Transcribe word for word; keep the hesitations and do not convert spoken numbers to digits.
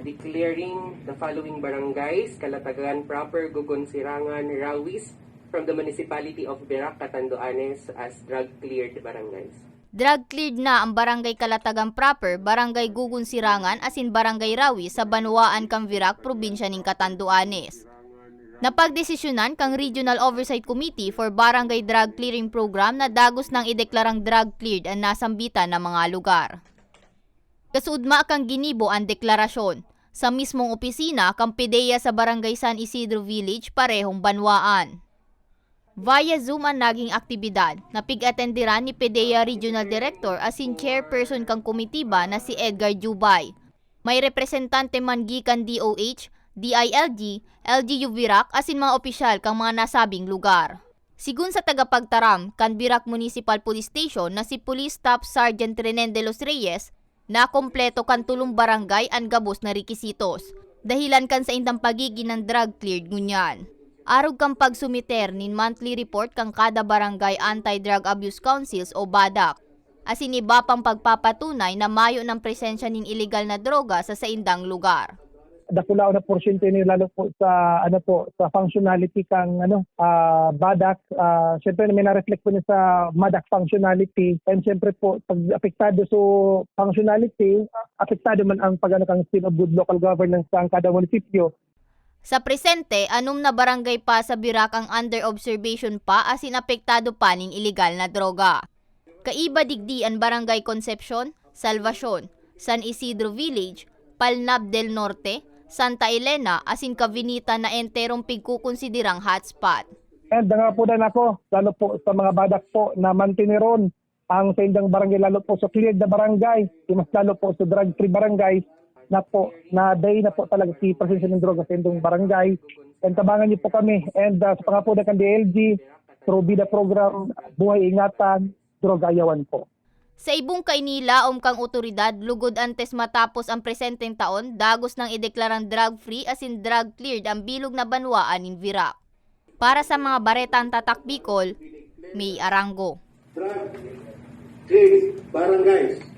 Declaring the following barangays: Calatagan Proper, Gugon, Sirangan, Rawis, from the municipality of Virac, Catanduanes, as drug-cleared barangays. Drug-cleared na ang Barangay Calatagan Proper, Barangay Gugon, Sirangan, asin Barangay Rawis sa banwaan kan Virac, probinsya nin Catanduanes. Napagdesisyonan kan Regional Oversight Committee for Barangay Drug Clearing Program na dagos nang ideklarang drug-cleared an nasambitan na mga lugar. Kasuodma kan ginibo an deklarasyon, sa mismong opisina kan PDEA sa Barangay San Isidro Village, parehong banwaan. Via Zoom an naging aktibidad, na pig-atenderan ni PDEA Regional Director asin Chairperson kan komitiba na si Edgar Jubay. May representante man gikan DOH, DILG, LGU Virac asin mga opisyal kan mga nasabing lugar. Sigon sa tagapagtaram kan Virac Municipal Police Station na si Police Staff Sergeant Renen de los Reyes, nakompleto kan tolong barangay an gabos na rekisitos, dahelan kan saindang pagigin na drug-cleared ngunyan. Arog kan pagsumiter nin monthly report kan kada Barangay Anti-Drug Abuse Councils o BADAC, asin iba pang pagpapatunay na mayo nang presensya nin ilegal na droga sa saindang lugar. Dakulaon na porsyento ini, lalo po sa, ano po, sa functionality kang, ano, ah, BADAC. Ah, syempre, may na-reflect po niya sa MADAC functionality. And syempre po, pag apektado sa functionality, apektado man ang pag-ano kang seal of good local governance sa kada munisipyo. Sa presente, anom na barangay pa sa Virac ang under observation pa asin apektado pa nin ilegal na droga. Kaiba digdi an Barangay Concepcion, Salvacion, San Isidro Village, Palnab del Norte, Santa Elena asin Cavinita na enterong pigkukonsiderang hotspot. And nangapodan ako, lalo po sa mga BADAC po, na mantineron ang saindang barangay, lalo po sa cleared na barangay, mas lalo po sa drug-free barangay, na po, na day na po talaga si presensya ng droga sa indong barangay. And tabangan niyo po kami. And uh, sa pangapodan kan DILG, through BIDA program, Buhay Ingatan, Droga Ayawan po. Sa ibong kaini, laom kang otoridad, lugod antes matapos ang presenteng taon, dagos nang ideklarang drug-free asin drug-cleared ang bilog na banwaan nin Virac. Para sa mga Baretang Tatak Bicol, May Arango. Drug-cleared barangays.